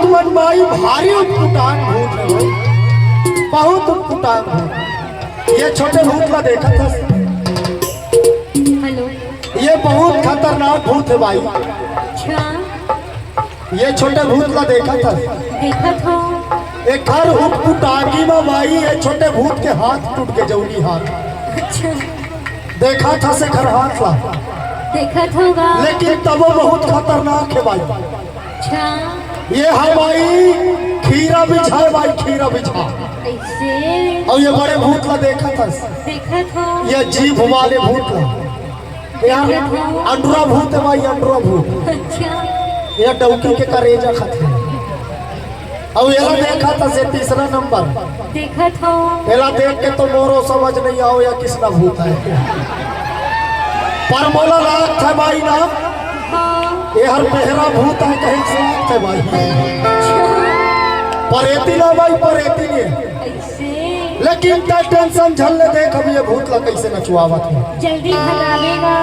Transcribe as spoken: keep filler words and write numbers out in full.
तुमन माई भारी उटपुटांग भूत हे भाई, बहुत उटपुटांग भूत। ये छोटे भूत ला देखत हस? हेलो। ये बहुत खतरनाक भूत हे भाई। अच्छा। ये छोटे भूत ला देखत हस? देखत हो। एखर उटपुटांगी में भाई ये छोटे भूत के हाथ टूट के जौनी हाथ। अच्छा। देखत हस एखर हाथ ला? देखत होगा। लेकिन तबो बहुत खतरनाक हे भाई। अच्छा। ये हे भाई खीरा बिझा हे भाई, खीरा बिझा। ऐसे। अउ ये बड़े भूत ला देखत हस? देखत हो। ये जीभ वाले भूत ला। यार अंडरा भूत हे भाई, अंडरा भूत। अच्छा। ये डौकी के करेजा खाथे। अउ एला देखत हस, ये तीसरा नंबर। देखत हो। एला देख के तो मोरो समझ नहीं आवे ये किसना भूत हे। पर मोला लागथे भाई ना, हाँ। ये हर बेहरा भूत हे कहिके लागथे भाई। अच्छा। परेती ना भाई, परेती हे। ऐसे। लेकिन तैं टेंशन झन ले, देख अब ये भूत ला कइसे नचवावत हे। जल्दी भगावेगा।